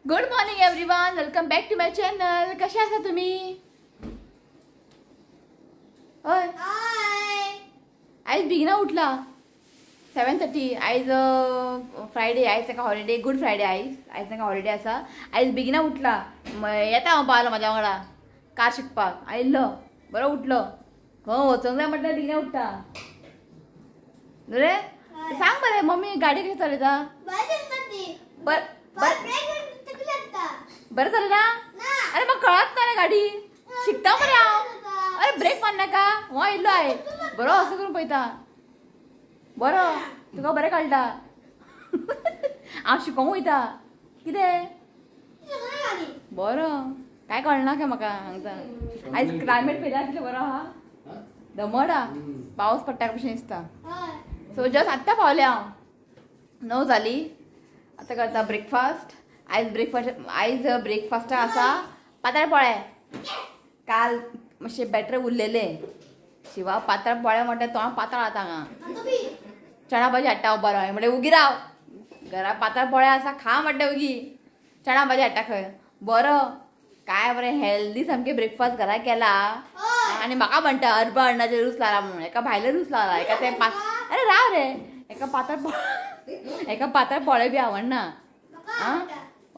Good morning everyone, welcome back to my channel. कशे आसा तुम्ही? हय, आयज बेगिना उठला 7:30. आयज फ्रायडे, आयज ताका हॉलिडे, गुड फ्रायडे. आयज आयज ताका हॉलिडे आसा. आयज बेगिना उठला, येता हांव पावलो म्हाज्या वांगडा कार शिकपाक. आयिल्लो बरो उठलो, खंय वचोंक जाय म्हटल्यार बेगिना उठता रे. सांग मरे मम्मी, गाडी कशी चलयता? बरें चलयता? अरे म्हाका कळत ना रे, गाडी शिकता मरे हांव. अरे ब्रेक मारनाका, हो आयिल्लो आयज बरो असो करून पळयता, बरो तुका बरें कळटा. हांव शिकोंक वयता कितें बरो काय कळना काय म्हाका हांगता. आयज क्लायमेट पळयला कितलें बरो आहा, दमट आहा, पावस पडटा कशें दिसता. सो जस्ट आत्तां पावलें हांव, 9 जाली. आतां करता ब्रेकफास्ट. आयज ब्रेकफास्ट, आयज ब्रेकफास्टाक आसा पातळ पोळे. काल मातशें बेटर उरलेलें शिवा, पातळ पोळे म्हणटा तोंड पातळ आतां हांगा. चणा भाजी हाडटा हांव बरो म्हणलें उगी राव, घरा पातळ पोळे आसा खा म्हणटा उगी. चणा भाजी हाडटा खंय बरो, काय बरें हेल्दी सामकें ब्रेकफास्ट घरा केला. आनी म्हाका म्हणटा अरबा अण्णाचेर रूच लागला म्हणून, एका भायले रूच लागला, एका ते अरे राव रे, एका पातळ एका पातळ पोळे बी आवडना. आं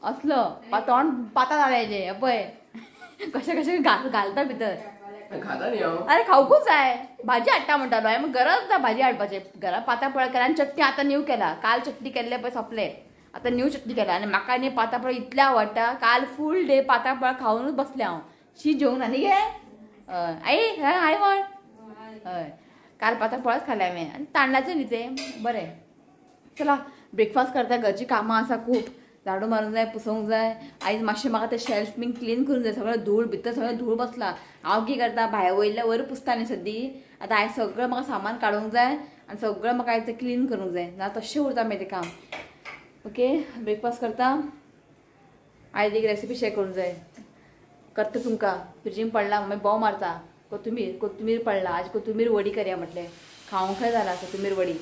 असलो तोंड पातळ जालें पळय कशें कशें घालता भितर. अरे खावकूच जाय, भाजी हाडटा म्हणटालो हांवें, मग गरज ना भाजी हाडपाची. घरा पातळ पोळे केला आनी चटणी आतां न्यू केला. काल चटणी केल्ले पळय सोंपले, आतां न्यू चटणी केला. आनी म्हाका न्ही पातळ पोळे इतलें आवडटा, काल फूल डे पातळ पोळे खावनूच बसलें हांव. शी जेवंक ना न्ही गे आई, आई म्हण. हय, काल पातळ पोळेच खाले हांवें आनी तांदळाचें न्ही तें बरें. चला ब्रेकफास्ट करता, घरचीं कामां आसा खूब, झाडू मारूंक जाय, पुसोवंक जाय. आयज मातशें म्हाका तें शेल्फ बीन क्लीन करूंक जाय, सगळें धूळ भितर सगळें धूळ बसला. हांव कितें करता, भायर वयल्या वयर पुसता न्ही सद्दी. आतां आयज सगळें म्हाका सामान काडूंक जाय आनी सगळें म्हाका आयज तें क्लीन करूंक जाय, ना तशें उरता मागीर तें काम. ओके, ब्रेकफास्ट करता. आयज एक रेसिपी शेअर करूंक जाय, करता तुमकां. फ्रिजीन पडला मागीर बोव मारता कोथुंबीर, कोथुंबीर पडला. आज कोथुंबीर वडी करया म्हटलें, खावंक जाला कोथुंबीर वडी.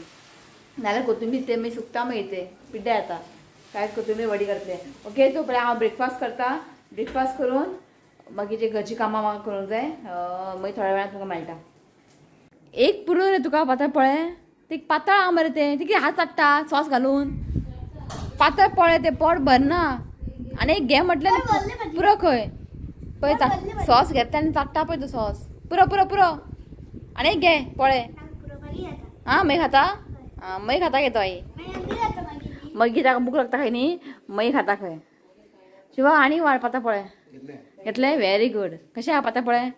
नाल्यार कोथुंबीर ते मागीर सुकता, मागीर ते पिड्ड्यार जाता. काय कोथुंबीर वडी करतले. ओके, तो पळय हांव ब्रेकफास्ट करता. ब्रेकफास्ट करून मागीर जे घरचीं कामां म्हाका करूंक जाय, मागीर थोड्या वेळान तुमकां मेळटा. एक पुरो रे तुका पातळ पोळे, ते पातळ आहा मरे तें, कितें हात चाट्टा सॉस घालून. पातळ पोळे ते पोट भरना. आनी एक घे म्हटलें पुरो खंय पळय, सॉस घेतला आनी चाट्टा पळय तो सॉस. पुरो पुरो पुरो. आनी एक घे पोळे. आं मागीर खाता, आं मागीर खाता घेतो आई, मागीर ताका भूक लागता खंय न्ही, मागीर खाता खंय. शिवा आनी वाड पातळ पोळे घेतले. Very good. कशें आहा पातळ पोळे?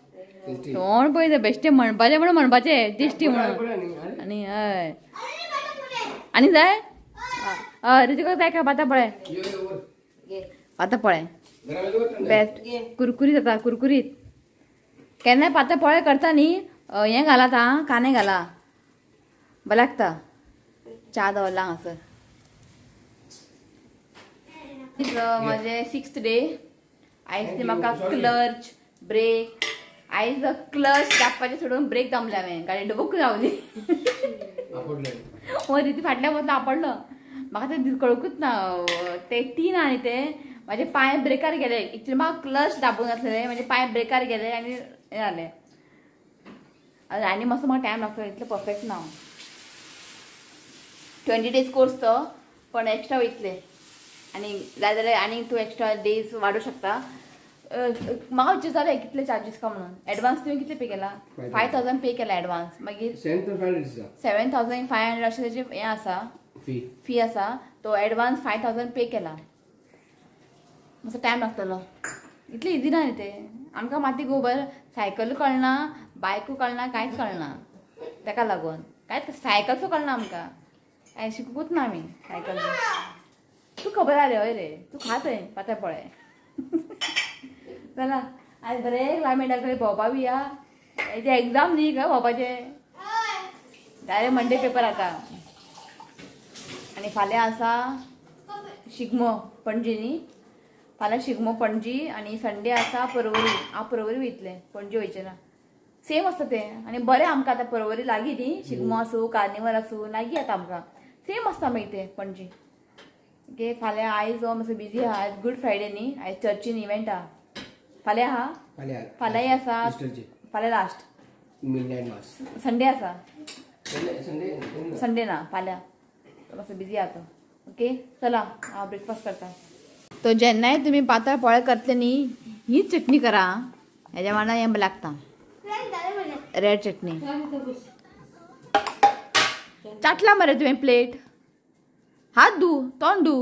तोंड पळय तें बेश्टें म्हणपाचें म्हणून म्हणपाचें टेस्टी म्हणून. आनी हय, आनी जाय? हय ऋतिका जाय काय पातळ पोळे? पातळ पोळे बेस्ट, कुरकुरीत जाता, कुरकुरीत. केन्नाय पातळ पोळे करता न्ही, हें घालात आं, कांदे घाला, बरें लागता. च्या दवरला हांगासर. म्हजें 6th day. आयज ती म्हाका क्लच ब्रेक, आयज क्लच दाबपाचें सोडून ब्रेक दामले हांवें, गाडी डबूक रावली. वरी ती फाटल्या वतना आपडलो म्हाका, तें कळकूच ना. ते 3 आनी ते म्हाजे पांय ब्रेकार गेले. एक्चुली म्हाका क्लच दाबूंक आसलेले, म्हाजे पांय ब्रेकार गेले आनी हें जालें. आनी मातसो म्हाका टायम लागतलो, इतलें परफेक्ट ना. 20 डेज कोर्स तो, पण एक्स्ट्रा वयतले आनी जाय जाल्यार आनी तूं एक्स्ट्रा डेज वाडोवंक शकता. म्हाका विचार जालें कितले चार्जीस का म्हणून. एडवान्स तुवें कितले पे केला? 5000 पे केला एडवान्स. मागीर 7500 अशें तेजें हें आसा, फी आसा. तो एडवान्स 5000 पे केला. मातसो टायम लागतलो, इतलें इजी ना न्ही तें. आमकां माती गोबर, सायकल कळना, बायकूय कळना, कांयच कळना. तेका लागून कांयच सायकल सुद्दां कळना आमकां, कांय शिकूच ना आमी सायकल. तूं खबर आले हय रे, तूं खा थंय पातळ पोळे. चला आयज बरें क्लायमेट खंय भोंवपा बी या. हेजे एग्जाम न्ही खंय भोंवपाचें, डायरेक्ट मंडे पेपर आतां. आनी फाल्यां आसा शिगमो पणजी न्ही, फाल्यां शिगमो पणजी. आनी संडे आसा परवरी. हांव परवरी वयतलें, पणजी वयचें ना. सेम आसता तें. आनी बरें आमकां आतां परवरी लागीं न्ही, शिगमो आसूं कार्निवल आसूं लागीं आतां आमकां सेम आसता मागीर तें पणजी. ओके फाल्यां आयज मातसो बिजी आहा. आयज गुड फ्रायडे न्ही, आयज चर्चीन इव्हेंट आहा. फाल्यां आहा, फाल्यांय आसा, फाल्यां लास्ट संडे आसा, संडे ना फाल्यां मातसो बिजी आहा तो. ओके चला हांव ब्रेकफास्ट करता. तो जेन्नाय तुमी पातळ पोळे करतले न्ही हीच चटणी करा, हेज्या वांगडा हें लागता रेड चटणी. चाटला मरे तुवें प्लेट, हात धू तोंड धू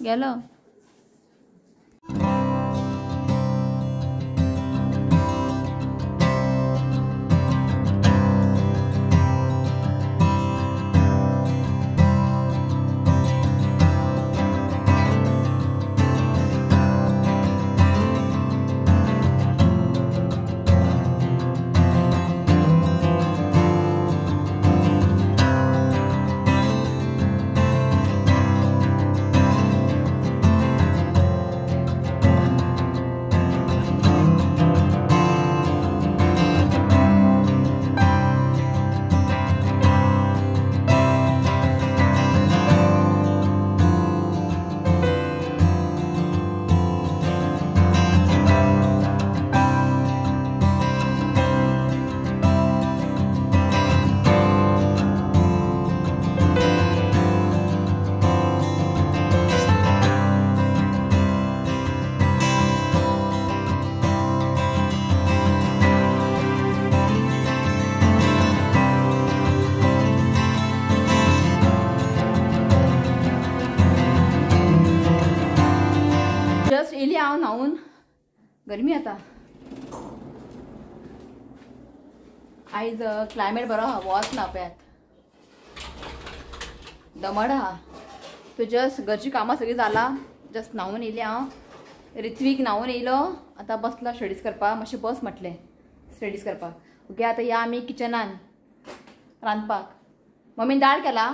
गेलो. येयली हांव न्हांवून, गरमी आतां. आयज क्लायमेट बरो आहा, वत ना पळयात, दमट आहा. सो जस्ट घरची कामां सगळीं जालां, जस्ट न्हांवून येयली हांव. ऋत्वीक न्हांवून येयलो, आतां बसला स्टडीज करपाक. मातशें बस म्हटलें स्टडीज करपाक. ओके आतां या आमी किचनान रांदपाक. मम्मीन दाळ केला,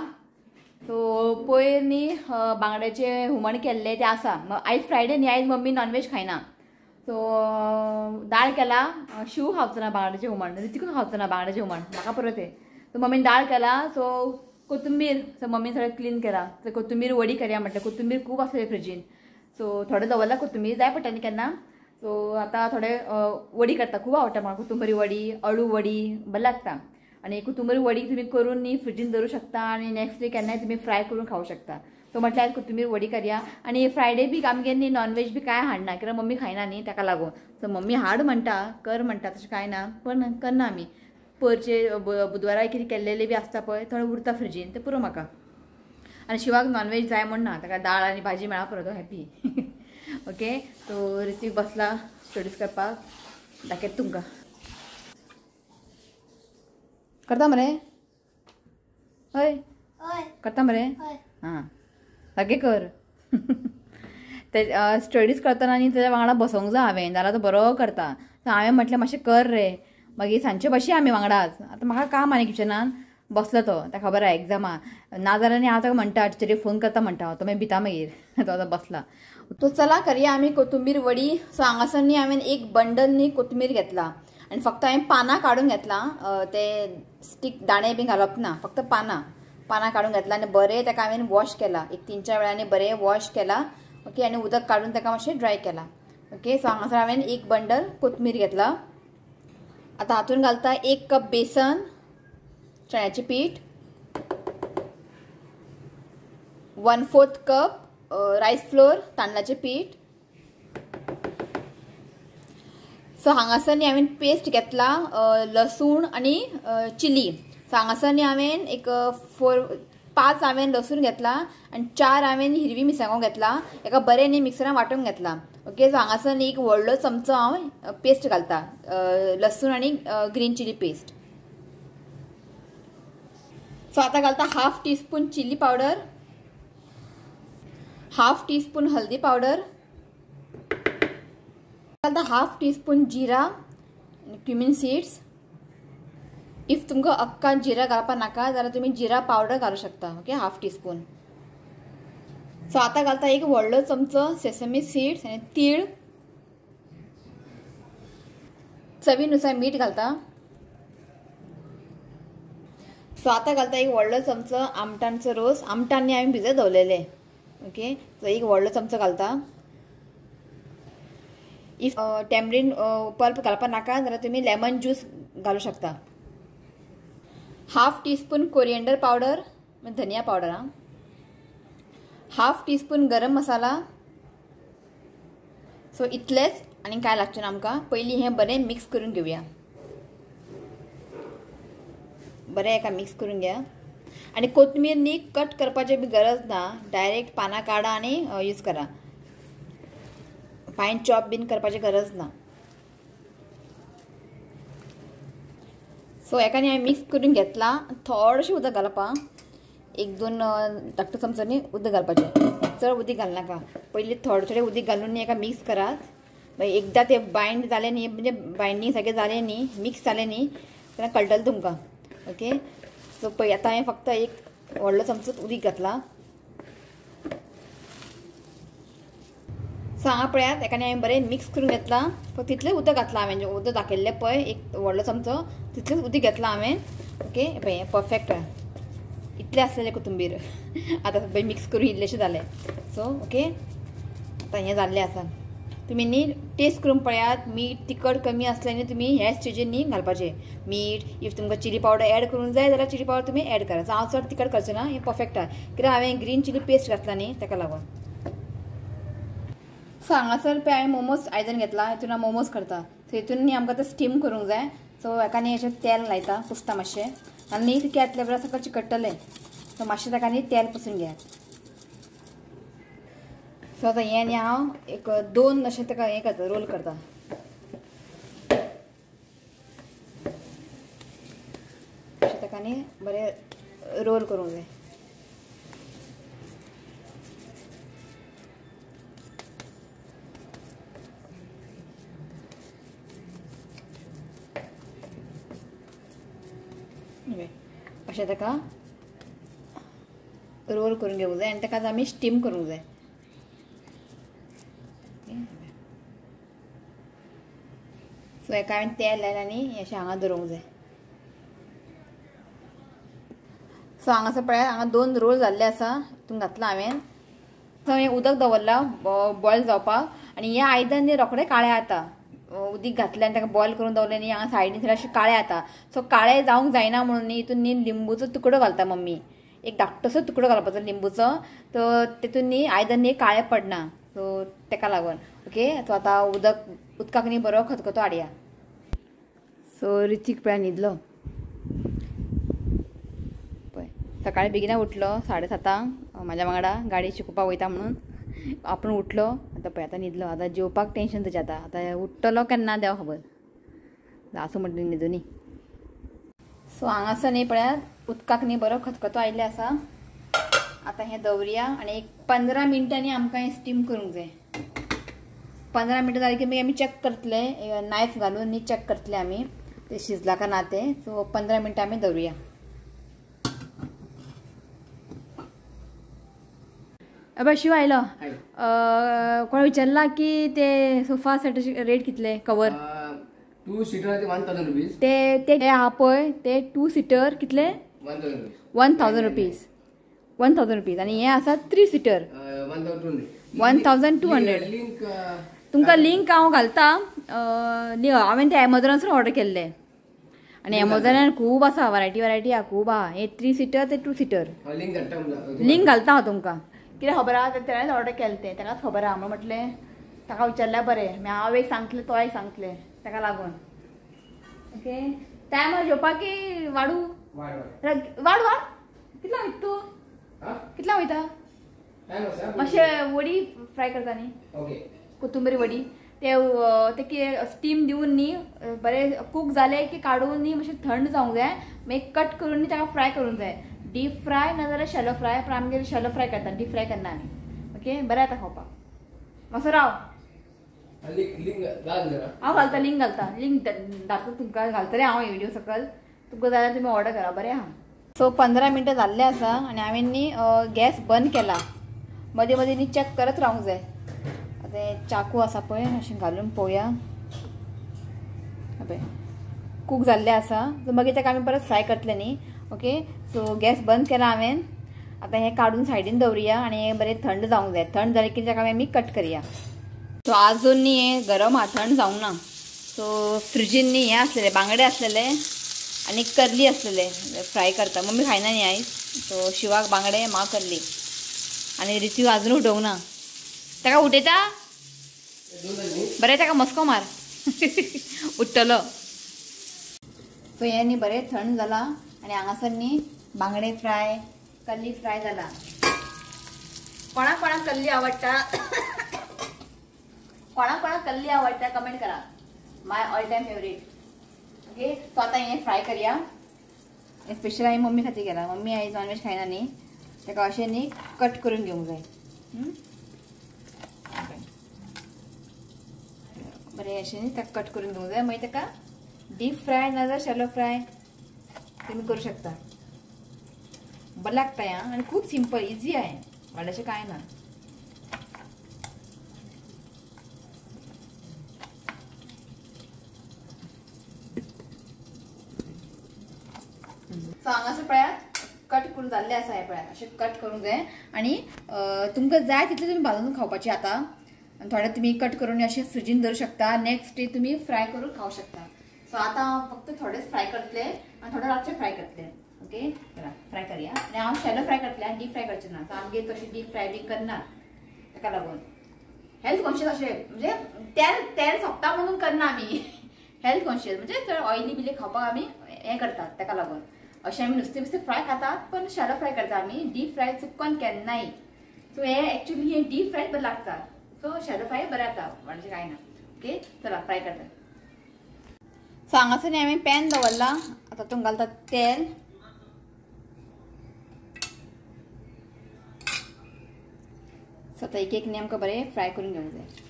सो पयर न्ही बांगड्याचें हुमण केल्लें तें आसा. आयज फ्रायडे न्ही, आयज मम्मी नॉनवेज खायना, सो दाळ केला. शिव खावचो ना बांगड्याचें हुमण, ऋतिकूय खावचो ना बांगड्याचें हुमण, म्हाका पुरो तें. सो मम्मीन दाळ केला. सो कोथंबीर, सो मम्मीन सगळें क्लीन केला. सो कोथंबीर वडी करया म्हटलें, कोथंबीर खूब आसली फ्रिजीन, सो थोडें दवरलां कोथंबीर, जाय पडटा न्ही केन्ना. सो आतां थोडे वडी करता, खूब आवडटा म्हाका कोथंबीर वडी, अळू वडी बरें लागता. आनी कोथंबीर वडी तुमी करून न्ही फ्रिजीन दवरूं शकता आनी नेक्स्ट डे केन्नाय तुमी फ्राय करून खावं शकता. सो म्हटल्यार कोथंबीर वडी करया. आनी फ्रायडे बी आमगेर न्ही नॉनवेज बी कांय हाडना, कित्याक मम्मी खायना न्ही ताका लागून. सो मम्मी हाड म्हणटा, कर म्हणटा, तशें कांय ना, पण करना आमी. परचे बुधवारा कितें केल्लेलें बी आसता पळय, थोडें उरता फ्रिजीन, तें पुरो म्हाका. आनी शिवाक नॉनवेज जाय म्हण ना, ताका दाळ आनी भाजी मेळा पुरो, तो हॅपी. ओके सो ऋत्वीक बसला स्टडीज करपाक, दाखयता तुमकां. करता मरे? हय करता मरे? हां सारकें कर. ते स्टडीज करतना न्ही तेज्या वांगडा बसोंक जाय हांवें, जाल्यार तो बरो करता. सो हांवें म्हटलें मातशें कर रे, मागीर सांजचे बशी आमी वांगडाच. आतां म्हाका काम आनी किचनान बसलो तो, ताका खबर आहा एग्जामा ना जाल्यार न्ही हांव ताका म्हणटा टिचरीक फोन करता म्हणटा, तो मागीर भिता मागीर. तो आतां बसला. तो चला करया आमी कोथंबीर वडी. सो हांगासर न्ही हांवें एक बंडल न्ही कोथंबीर घेतला आनी फक्त हांवें पानां काडून घेतलां, ते स्टीक दाणे बी घालप ना, फक्त पानां पानां काडून घेतलां आनी बरें ताका हांवें वॉश केला, एक 3-4 वेळांनी बरें वॉश केला. ओके आनी उदक काडून ताका मातशें ड्राय केला. ओके सो हांगासर हांवें एक बंडल कोथमीर घेतला. आतां हातून घालता 1 कप बेसन, चण्याचें पीठ, 1/4 कप रायस फ्लोर, तांदळाचें पीठ. सो हांगासर न्ही हांवें पेस्ट घेतला लसूण आनी चिली. सो हांगासर न्ही हांवें एक 4-5 हांवें लसूण घेतला आनी 4 हांवें हिरवी मिरसांगो घेतला, एका बरें न्ही मिक्सरान वांटून घेतला. ओके सो हांगासर न्ही एक व्हडलो चमचो हांव पेस्ट घालता, लसूण आनी ग्रीन चिली पेस्ट. सो आतां घालता 1/2 टीस्पून चिली पावडर, 1/2 टीस्पून हल्दी पावडर, घालता 1/2 teaspoon jeera, cumin seeds. If तुमकां अक्का जिरा घालपा नाका जाल्यार तुमी जिरा पावडर घालूं शकता. Okay 1/2 teaspoon. सो आतां घालता एक व्हडलो चमचो सेसमी सीड्स आनी तीळ, चवीनुसार मीठ घालता. सो आतां घालता एक व्हडलो चमचो आमटांचो रोस. आमटान न्ही हांवें भिजत दवरलेले, ओके सो एक व्हडलो चमचो घालता. If tamarind pulp घालपा नाका जाल्यार तुमी लेमन ज्यूस घालू शकता. हाफ टीस्पून कोरिएंडर पावडर धनिया पावडर हा, हाफ टीस्पून गरम मसाला. सो इतलेंच आनी काय लागचें ना आमकां. पयलीं हें बरें मिक्स करून घेवया. बरें एका मिक्स करून घ्या. आनी कोथमीर न्ही कट करपाची बी गरज ना, डायरेक्ट पानां काडा आनी यूज करा. फायन चॉप बीन करपाची गरज ना. सो एका न्ही हांवें मिक्स करून घेतला. थोडेशें उदक घालप आं, एक दोन धाकटो चमचो न्ही उदक घालपाचें, चड उदीक घालनाका. पयलीं थोडे थोडे उदीक घालून न्ही एका मिक्स करात. मागीर एकदां तें बायंड जालें न्ही, म्हणजे बायंडींग सगळें जालें न्ही, मिक्स जालें न्ही तेन्ना कळटलें तुमकां. ओके सो पळय आतां हांवें फक्त एक व्हडलो चमचो उदीक घातला. सो हांगा पळयात एका हांवें बरें मिक्स करून घेतला. फक्त तितलें उदक घातलां हांवें, उदक दाखयल्लें पळय एक व्हडलो चमचो तितलेंच उदीक घेतलां हांवें. ओके पळय हें परफेक्ट इतलें आसलेलें कोथंबीर. आतां पळय मिक्स करून इल्लेशें जालें. सो ओके आतां हें जाल्लें आसा. तुमी न्ही टेस्ट करून पळयात. मीठ तिखट कमी आसलें न्ही तुमी ह्या स्टेजीर न्ही घालपाचें मीठ. If तुमकां चिली पावडर एड करूंक जाय जाल्यार चिली पावडर तुमी एड करा. हांव चड तिखट करचें ना, हें परफेक्ट आसा कित्याक हांवें ग्रीन चिली पेस्ट घातला न्ही ताका लागून. सो हांगासर पळय हांवें मोमोज आयदन घेतला, हितून हांव मोमोज करता. सो हितून न्ही आमकां तें स्टीम करूंक जाय. सो हेका न्ही अशें तेल लायता, पुसता मातशें आनी न्ही तितकें घातल्या बरोबर सकयल चिकट्टलें. सो मातशें ताका न्ही तेल पुसून घेयात. सो आतां हें न्ही हांव एक दोन अशें ताका हें करता, रोल करता. अशें ताका न्ही बरें रोल करूंक जाय. अशें ताका रोल करून घेवंक जाय आनी ताका आमी स्टीम करूंक जाय. सो हेका हांवें तेल लायलें आनी अशें हांगा दवरूंक जाय. सो हांगासर पळयात हांगा दोन रोल जाल्ले आसा, हितून घातला हांवें. सो हांवें उदक दवरलां बॉयल जावपाक आनी हें आयदन न्ही रोखडें काळें जाता. उदीक घातलें आनी ताका बॉयल करून दवरलें न्ही हांगा सायडीन थोडें अशें काळें जाता. सो काळें जावंक जायना म्हणून न्ही हितून न्ही लिंबूचो तुकडो घालता मम्मी, एक धाकटोसो तुकडो घालपाचो लिंबूचो, तो तेतून न्ही आयदन न्ही काळें पडना. सो ताका लागून ओके. सो आतां उदकाक न्ही बरो खतखतो हाडया. सो ऋतिक पळय न्हिदलो, पळय सकाळी बेगिना उठलो 7:30 म्हाज्या वांगडा गाडी शिकोवपाक वयता म्हणून आपूण उठलो. आतां पळय आतां न्हिदलो. आतां जेवपाक टेंशन तेजें, आतां आतां उठ्ठलो केन्ना देवा खबर, आसूं म्हणटा न्हिदूनी. सो हांगासर न्ही पळयात उदकाक न्ही बरो खतखतो आयिल्लो आसा. आतां हें दवरया आनी एक 15 मिनटांनी आमकां हें स्टीम करूंक जाय. 15 मिनटां जालीं की मागीर आमी चॅक करतले, नायफ घालून न्ही चॅक करतले आमी ते शिजला का ना तें. सो 15 मिनटां आमी दवरुया. अबे शिव आयलो. कोण विचारला की ते सोफा सेटाचे रेट कितले कवर? 2 seater 1000 rupees. ते आहा पळय ते 2 सीटर कितले? 1000 रुपीज. 1000 रुपीज. आनी हे आसा 3 सीटर 1200. तुमकां लिंक हांव घालता. हांवें ते एमेझॉनासून ऑर्डर केल्ले आनी एमेझॉनार खूब आसा वरायटी, वरायटी आहा खूब आहा. हे 3 सीटर ते 2 सीटर लिंक घालता हांव तुमकां. कितें खबर आहा तेणेच ऑर्डर केलें तें, ताकाच खबर आहा म्हणून म्हटलें ताका विचारल्यार बरें. हांव एक सांगतलें तो एक सांगतलें ताका लागून. ओके टायमार जेवपाक की वाडू वाड वाड कितला वयता तूं? कितला वयता? मातशें वडी फ्राय करता न्ही, कोथुंबीर वडी. ते कितें स्टीम दिवन न्ही बरें कूक जालें की काडून न्ही मातशें थंड जावंक जाय, मागीर कट करून न्ही ताका फ्राय करूंक जाय. डीप फ्राय ना जाल्यार शॅलो फ्राय, पण आमगेर शॅलो फ्राय करता, डीप फ्राय करना आमी. ओके बरें जाता खावपाक. मातसो राव हांव घालता लिंक, घालता लिंक धाडटा तुमकां, घालतलें हांव व्हिडियो सकल, तुमकां जाल्यार तुमी ऑर्डर करा. बरें आहा. सो 15 मिनटां जाल्लें आसा आनी हांवें न्ही गॅस बंद केला. मदीं मदीं न्ही चॅक करत रावंक जाय. आतां चाकू आसा पळय अशें घालून पळोवया. पळय कूक जाल्लें आसा. सो मागीर ताका आमी परत फ्राय करतले न्ही. ओके सो गॅस बंद केला हांवें. आतां हें काडून सायडीन दवरुया आनी हें बरें थंड जावंक जाय. थंड जालें की ताका आमी कट करया. सो आजून न्ही हें गरम आहा, थंड जावंक ना. सो फ्रिजीन न्ही हें आसलेलें बांगडे आसलेले आनी करली आसलेले फ्राय करता. मम्मी खायना न्ही आयज. सो शिवाक बांगडे, म्हाका करली आनी रितीव आजून उठोवंक ना. ताका उठयता बरें, ताका मस्को मार उठ्ठलो. सो हें न्ही बरें थंड जालां आनी हांगासर न्ही बांगडे फ्राय, कल्ली फ्राय जाला. कोणाक कोणाक कल्ली आवडटा, कोणाक कोणाक कल्ली आवडटा कमेंट करा. My all time favourite. Okay so आतां हें फ्राय करया. हें स्पेशल हांवें मम्मी खातीर केलां. मम्मी आयज नॉनवेज खायना न्ही, ताका अशें न्ही कट करून घेवंक जाय. बरें अशें न्ही ताका कट करून घेवंक जाय. मागीर ताका डीप फ्राय नाजाल्यार शॅलो फ्राय तुमी करूं शकता. बरें लागता हें आनी खूब सिंपल इजी आहे, व्हडलेशें कांय ना. सो हांगासर पळयात कट करून जाल्लें आसा. हें पळयात अशें कट करूंक जाय आनी तुमकां जाय तितलें तुमी भाजून खावपाचें आतां. आनी थोडे तुमी कट करून अशें फ्रिजीन दवरूं शकता. नेक्स्ट डे तुमी फ्राय करून खावं शकता. सो आतां हांव फक्त थोडेच फ्राय करतलें आनी थोडे रातचे फ्राय करतलें. ओके चला फ्राय करया. आनी हांव शॅलो फ्राय करतलें आनी डीप फ्राय करचें ना. सो आमगेर तशें डीप फ्राय बी करना, ताका लागून हेल्थ कॉन्शियस अशें म्हणजे तेल तेल सोंपता म्हणून करना आमी. हेल्थ कॉन्शियस म्हणजे चड ऑयली बिली खावपाक आमी हें करतात, ताका लागून अशें आमी नुस्तें बिस्तें फ्राय खातात पण शॅलो फ्राय करता आमी. डीप फ्राय चुकून केन्नाय. सो हें एक्चुली हें डीप फ्राय बरें लागता. सो शॅलो फ्राय बरें जाता, व्हडलेशें कांय ना. ओके चला फ्राय करता. सो हांगासर न्ही हांवें पॅन दवरलां. आतां तातूंत घालता तेल. सो आतां एक एक न्ही आमकां बरें फ्राय करून घेवंक जाय.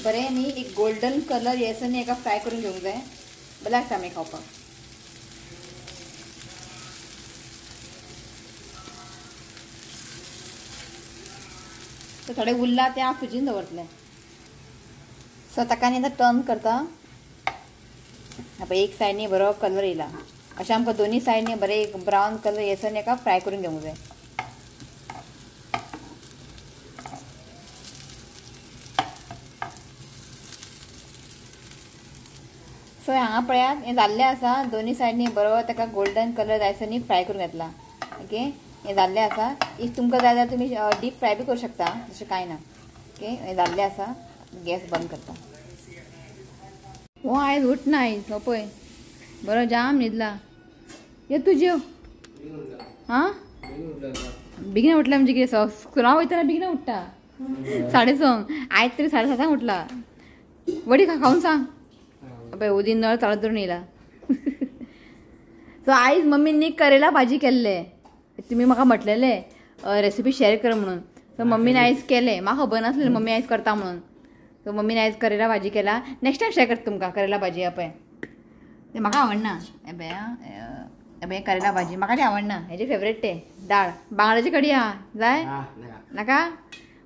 बरें न्ही एक गोल्डन कलर येसर न्ही एका फ्राय करून घेवंक जाय. बरें लागता आमी खावपाक. सो थोडे उरला ते हांव फ्रिजीन दवरतलें. सो ताका न्ही आतां टर्न करता. पळय एक सायड न्ही बरो कलर येयला. अशें आमकां दोनी सायड न्ही बरें एक ब्रावन कलर येसर न्ही एका फ्राय करून घेवंक जाय. सो हांगा पळयात हें जाल्लें आसा. दोनी सायडनी बरो ताका गोल्डन कलर जायसर न्ही फ्राय करून घेतला. ओके हें जाल्लें आसा. If तुमकां जाय जाल्यार तुमी डीप फ्राय बी करूं शकता, तशें कांय ना. ओके हें जाल्लें आसा. गॅस बंद करता. हो आयज उठना आयज, हो पळय बरो जाम न्हिदला. यो तूं जेव. आं बेगीन उठला म्हणजे कितें, स्कुलां वयतना बेगीन उठ्ठा 6:30. आयज तरी 7:30 उठला. वडी खावन सांग. पळय उदीन नळ चालत धरून येयला. सो आयज मम्मीन न्ही करेला भाजी केल्ले. तुमी म्हाका म्हटलेले रेसिपी शेअर कर म्हणून. सो मम्मीन आयज केलें. म्हाका खबर नासलें मम्मी आयज करता म्हणून. सो मम्मीन आयज करेला भाजी केला. नेक्स्ट टायम शेअर करता तुमकां करेला भाजी. हें पळय तें म्हाका आवडना. हें पळय हें करेला भाजी म्हाका तें आवडना. हेजे फेवरेट तें दाळ बांगड्याची कडी आहा. जाय नाका?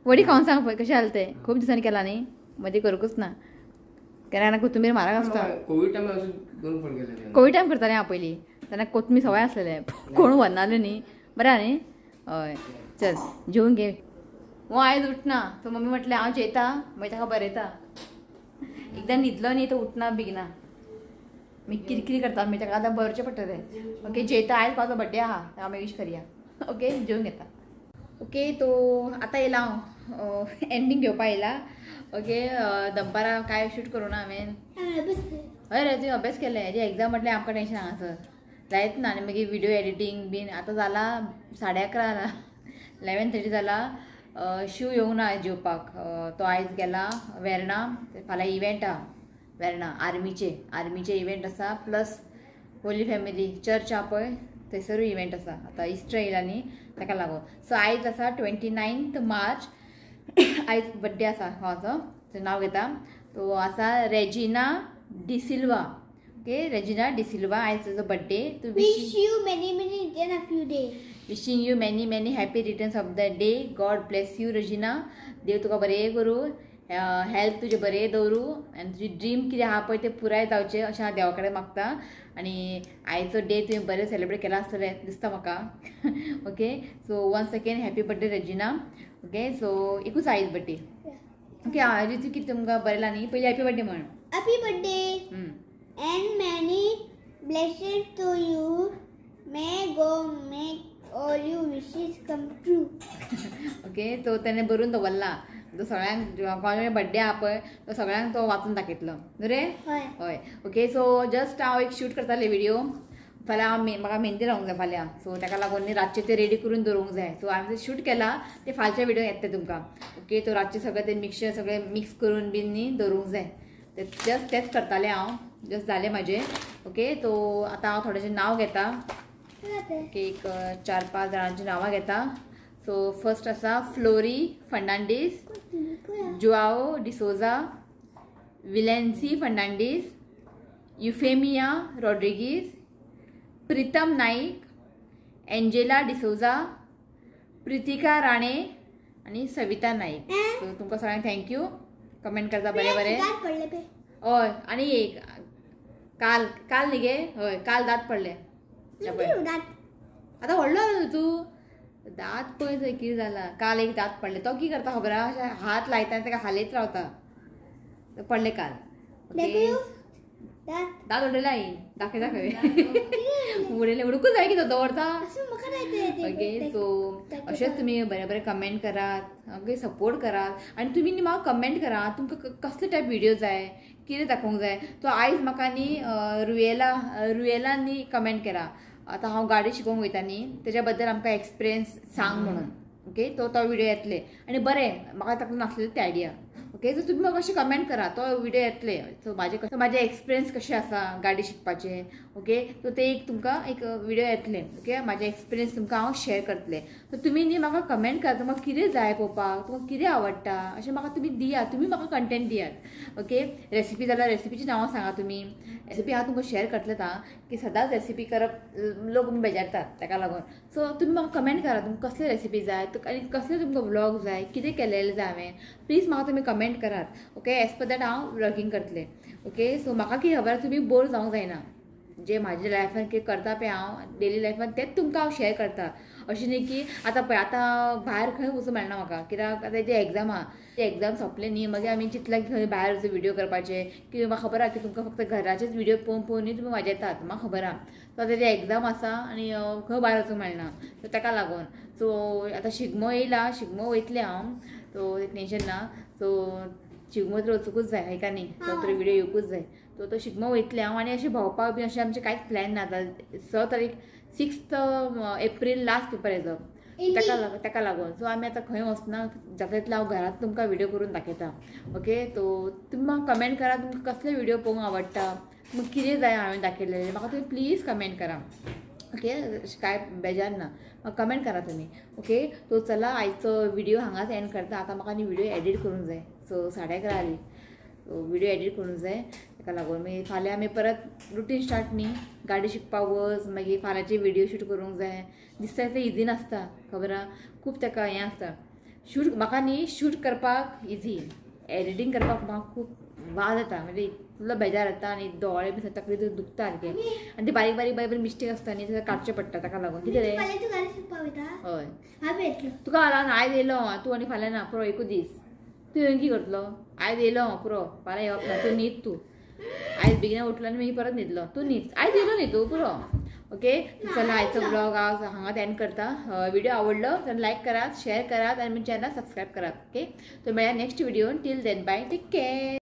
वडी खावन सांग पळय कशें जालें तें. खूब दिसांनी केला न्ही, मदीं करूंकच ना. केन्ना कोथमीर म्हारग आसता. कोवीड टायम करतालें हांव पयलीं, तेन्ना कोथमीर सवाय आसलेलें, कोण व्हरनासलें न्ही. बरें न्ही? हय चल जेवन घे. हो आयज उठना. सो मम्मी म्हटलें हांव जेयता मागीर ताका बरयता. एकदां न्हिदलो न्ही तो उठना बेगिना. मागीर किरकिरी करता. मागीर ताका आतां बरोवचें पडटलें. ओके जेयता. आयज म्हाजो बड्डे आहा, ताका मागीर विश करया. ओके जेवन घेता. ओके तो आतां येयला हांव एंडींग घेवपा येयला. ओके दनपारां कांय शूट करूं ना हांवें. हय रे तुवें अभ्यास केलें. हेजी एग्जाम म्हटल्यार आमकां टेंशन हांगासर जायत ना. आनी मागीर विडियो एडिटींग बीन आतां जाला 11:30 जाला, 11:30 जाला. शिव येवंक ना आयज जेवपाक. तो आयज गेला वेर्णा. फाल्यां इव्हेंट आहा वेर्णा आर्मीचे इव्हेंट आसा. प्लस होली फॅमिली चर्च आहा पळय थंयसरूय इव्हेंट आसा. आतां इस्टर येयला न्ही ताका लागून. सो आयज आसा 29 मार्च. आयज बड्डे आसा म्हाजो, नांव घेता. तो आसा Regina D'Silva. Okay Regina D'Silva आयज तुजो बड्डे. तूं Wish you many many return of your day. Wishing you many many happy returns of the day. God bless you Regina. देव तुका बरें करूं. हेल्थ तुजें बरें दवरूं आनी तुजी ड्रीम कितें आहा पळय तें पुराय जावचें अशें हांव देवा कडेन मागता. आनी आयचो डे तुवें बरें सेलिब्रेट केला आसतलें दिसता म्हाका. Okay, so once again happy birthday Regina. Okay, so एकूच आयज बर्थडे. ओके, रितू कितें तुमकां बरयला न्ही, पयलीं हॅपी बर्थडे म्हण. Happy birthday and many blessings to you. May God make all your wishes come true. Okay, तो त्याने बरोवन दवरला, तो सगळ्यांक कोणाचे बर्थडे आहा पळय तो सगळ्यांक तो वाचून दाखयतलो न्हू रे. हय. ओके, सो जस्ट हांव एक शूट करतालें व्हिडिओ. फाल्यां हांव म्हाका मेहंदी लावंक जाय फाल्यां, सो ताका लागून न्ही रातचें तें रेडी करून दवरूंक जाय. सो हांवें शूट केला तें फालच्या व्हिडिओ येतले तुमकां. ओके, तो रातचें सगळें तें मिक्सचर सगळें मिक्स करून बीन न्ही दवरूंक जाय. ते जस्ट तेंच करतालें हांव, जस्ट जालें म्हाजें. ओके, तो आतां हांव थोडेशें नांव घेता. ओके, एक 4-5 जाणांची नांवां घेता. सो फर्स्ट आसा फ्लोरी फर्नांडीस, जुआओ डिसोजा, विलेन्सी फर्नांडीस, युफेमिया रॉड्रिगीज, प्रितम नाईक, एंजेला डिसोजा, प्रितिका राणे आनी सविता नाईक. सो तुमकां सगळ्यांक thank you, comment करता बरें बरें. हय, आनी एक काल काल न्ही गे, हय काल दांत पडले आतां व्हडलो जालो तूं, दांत पळय थंय कितें जाला. काल एक दांत पडले, तो कितें करता खबर आहा, अशें हात लायता आनी ताका हालयत रावता, पडले काल. दांत उडयले आई, दाखय दाखय उडयले, उडकूच जाय कितें दवरता. ओके, सो अशेंच तुमी बरें बरें कमेंट करात, ओके, सपोर्ट करात. आनी तुमी न्ही म्हाका कमेंट करात तुमकां कसले टायप व्हिडियो जाय, कितें दाखोवंक जाय. सो आयज म्हाका न्ही रुयेला न्ही कमेंट केला, आतां हांव गाडी शिकोवंक वयता न्ही तेज्या बद्दल आमकां एक्सपिरियन्स सांग म्हणून. ओके, तो तो व्हिडिओ येतले आनी बरें म्हाका ताका नासलेली ती आयडिया. ओके, सो तुमी म्हाका अशें कमेंट करा, तो व्हिडिओ येतले. सो म्हाजे एक्सपिरियन्स कशें आसा गाडी शिकपाचें. ओके, सो ते एक तुमकां एक व्हिडिओ येतले. ओके, म्हाजे एक्सपिरियन्स तुमकां हांव शेयर करतलें. सो तुमी न्ही म्हाका कमेंट करा, तुमकां कितें जाय पळोवपाक, तुमकां कितें आवडटा अशें म्हाका तुमी दियात, तुमी म्हाका कंटेंट दियात. ओके, रेसिपी जाल्यार रेसिपीची नांवां सांगा तुमी, रेसिपी हांव तुमकां शेयर करतलें आं, की सदांच रेसिपी करप लोक बेजारतात ताका लागून. सो तुमी म्हाका कमेंट करा तुमकां कसले रेसिपी जाय आनी कसले तुमकां व्लॉग जाय, कितें केलेलें जाय हांवें, प्लीज म्हाका तुमी कमेंट करात. ओके, एज पर that हांव व्लॉगींग करतलें. ओके, सो म्हाका कितें खबर आसा तुमी बोर जावंक जायना, जे म्हाज्या लायफान कितें करता पळय हांव डेली लायफान तेंच तुमकां हांव शेयर करता. अशें न्ही की आतां पळय आतां भायर खंय वचूंक मेळना म्हाका, कित्याक आतां जे एग्जाम आहा ते एग्जाम सोंपले न्ही मागीर आमी चिंतलां की खंय भायर वचून व्हिडियो करपाचे, की म्हाका खबर आहा की तुमकां फक्त घराचेच व्हिडियो पळोवन पळोवन न्ही तुमी वाजेतात, म्हाका खबर आहा. सो आतां जे एग्जाम आसा आनी खंय भायर वचूंक मेळना, सो ताका लागून. सो आतां शिगमो येयला, शिगमो वयतलें हांव, सो टेंशन ना. सो शिगमो तर वचूंकूच जाय हाका न्ही, तो तर व्हिडियो येवकूच जाय. सो तो शिगमो वयतलें हांव. आनी अशें भोंवपाक बीन अशें आमचें कांयच प्लॅन ना. आतां 6 तारीख 6 एप्रील लास्ट पेपर येजो, ताका लागून. सो आमी आतां खंय वचना, जाता तितलें हांव घरांत तुमकां व्हिडियो करून दाखयता. ओके, सो तुमी म्हाका कमेंट करा तुमकां कसले व्हिडियो पळोवंक आवडटा, तुमकां कितें जाय हांवें दाखयलेलें, म्हाका तुमी प्लीज कमेंट करा. ओके, कांय बेजार ना, म्हाका कमेंट करा तुमी. ओके, सो चला आयचो व्हिडियो हांगाच एंड करता. आतां म्हाका न्ही व्हिडियो एडिट करूंक जाय. सो 11:30 जाली, सो व्हिडियो एडिट करूंक जाय, ताका लागून मागीर फाल्यां आमी परत रुटीन स्टार्ट न्ही, गाडी शिकपाक वच, मागीर फाल्यांचे व्हिडियो शूट करूंक जाय. दिसता तितलें इजी नासता खबर आहा, खूब ताका हें आसता. शूट म्हाका न्ही शूट करपाक इजी, एडिटींग करपाक म्हाका खूब वाज येता, म्हणजे इतलो बेजार येता आनी दोळे बी तकली दुखता सारके, आनी ते बारीक बारीक बारीक बारीक मिस्टेक आसता न्ही ते काडचे पडटा, ताका लागून. कितें रे? हय, तुका हांव आयज येयलो तूं आनी फाल्यां ना पुरो, एकूच दीस तूं येवन कितें करतलो? आयज येयलो पुरो, फाल्यां येवप ना, तूं न्हीद, तूं आयज बेगीन उठलो आनी मागीर परत न्हिदलो, तूं न्हीद, आयज येयलो न्ही तूं पुरो. ओके, चला आयचो ब्लॉग हांव हांगाच एंड करता. व्हिडिओ आवडलो तर लायक करात, शेअर करात आनी चॅनल सबस्क्रायब करात. ओके, तो मेळया next video. Till then bye, take care.